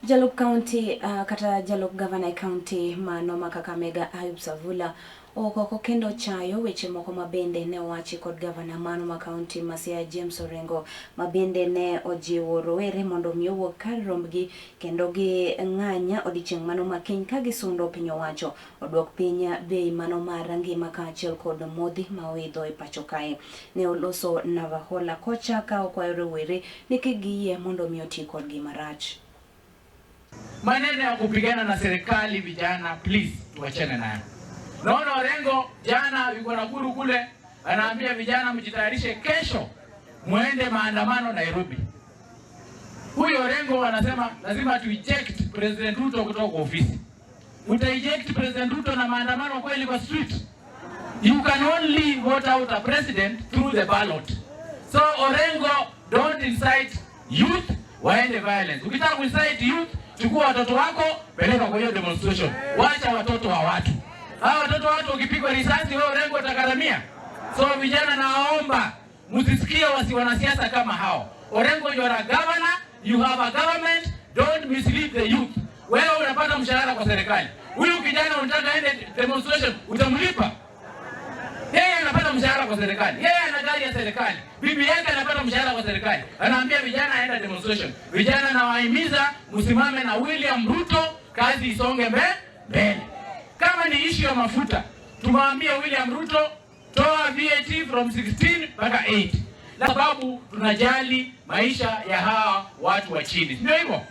Jalup county kata jalup gavana e county mano ma Kakamega Ayub Savula okoko kendo chayo weche moko ma bende ne owachi kod gavana mano ma county ma Siaya James Orengo, ma bende ne ojiwo rowere mondo mi owuog kar rombgi kendo gi ng'any odiochieng' mano ma kiny ka gisundo piny owacho oduok piny bei mano mar ngima kaachiel kod modhi ma oidho e pacho kae. Ne oloso Navahola kocha ka okwayo rowere ni kik giyie mondo mi oti kodgi marach. Maneno ya kupigana na serikali, vijana, please tuachane nayo. Naona Orengo jana yuko Nakuru kule, anaambia vijana mjitayarishe kesho muende maandamano Nairobi. Huyo Orengo anasema lazima tu eject President Ruto kutoka kwa ofisi. Uta eject President Ruto na maandamano kweli kwa street? You can only vote out a president through the ballot. So Orengo, don't incite youth waende violence. Ukitaka kuincite youth, chukua watoto wako peleka kwa hiyo demonstration. Wacha watoto wa watu. Hawa watoto wa watu ukipigwa risasi, wewe Orengo utagharamia. So vijana, naomba msisikie wasi wanasiasa kama hao. Orengo, you are a governor, you have a government, don't mislead the youth. Wewe unapata mshahara kwa serikali. Huyu kijana unataka aende demonstration, utamlipa? Yeye anapata mshahara kwa serikali, yeye ana gari ya serikali, bibi yake anapata mshahara kwa serikali, anaambia vijana aenda demonstration. Vijana nawahimiza msimame na William Ruto, kazi isonge mbele. Kama ni issue ya mafuta, tumwambie William Ruto, toa VAT from 16 mpaka 8, sababu tunajali maisha ya hawa watu wa chini, ndio hivyo.